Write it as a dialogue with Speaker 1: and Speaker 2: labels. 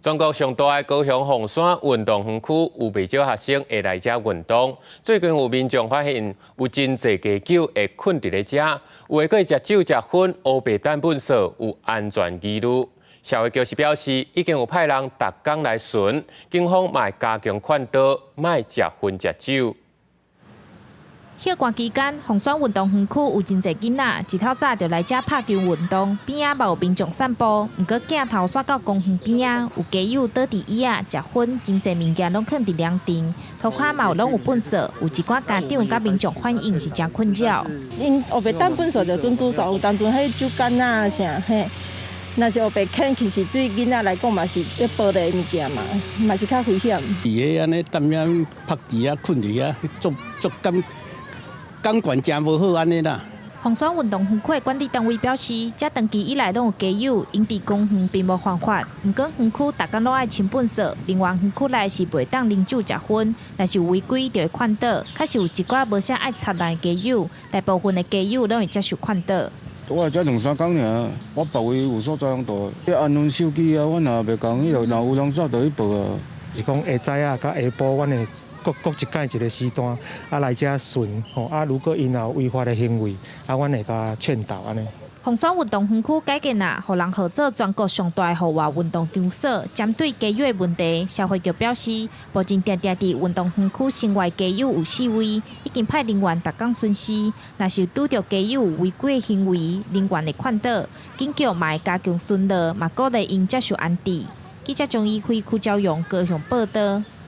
Speaker 1: 全國上大的高雄鳳山運動園區有袂少學生會來遮運動。最近有民眾發現有真濟街狗會睏佇咧遮，有的閣會食酒食薰，烏白擲糞埽，有安全疑慮。社會局是表示，已經有派人逐工來巡，警方嘛會加強勸導，莫食薰食酒。
Speaker 2: 歇寒期間，鳳山運動園區有真濟囡仔，一透早就來遮拍球運動，邊仔嘛有民眾散步。毋過鏡頭煞到公園邊仔，有街友倒佇椅仔食薰，真濟物件攏囥佇涼亭，塗跤嘛有攏有糞埽，有一寡家長佮民眾反映是誠困擾。
Speaker 3: 𪜶烏白擲糞埽就準拄煞，有當陣彼酒矸仔啥嘿。若是烏白牽，其實對囡仔來講嘛是咧玻璃物件嘛，嘛是較危險。
Speaker 4: 佇咧按呢踮遐拍佇遐睏佇遐，足足感感覺誠無好按呢啦。
Speaker 2: 鳳山運動園區的管理單位表示，這長期以來攏有街友，𪜶佇公園並無犯法，毋過園區逐工攏愛清糞埽，另外園區內是袂當啉酒食薰，若是有違規就會勸導。確實有一寡無啥愛插人的街友，大部分的街友攏會接受勸導。
Speaker 5: 我來遮兩三工爾，我別位有所在通倒，彼安分守己啊，阮也袂共彼落，若有人走就去報啊。
Speaker 6: 是講下早啊，佮下晡，阮會各各一改一个時段，啊來遮巡吼，啊如果𪜶有違法的行為，啊阮會共勸導按呢。
Speaker 2: 鳳山運動園區改建啊，予人號做全國上大的戶外運動場所。針對街友的問題，社會局表示，目前定定佇運動園區室外街友有示威，已經派人員逐工巡視。若是拄著街友有違規的行為，人員會勸導，警局嘛會加強巡邏，嘛鼓勵𪜶接受安置。記者張怡輝、柯昭陽高雄報道。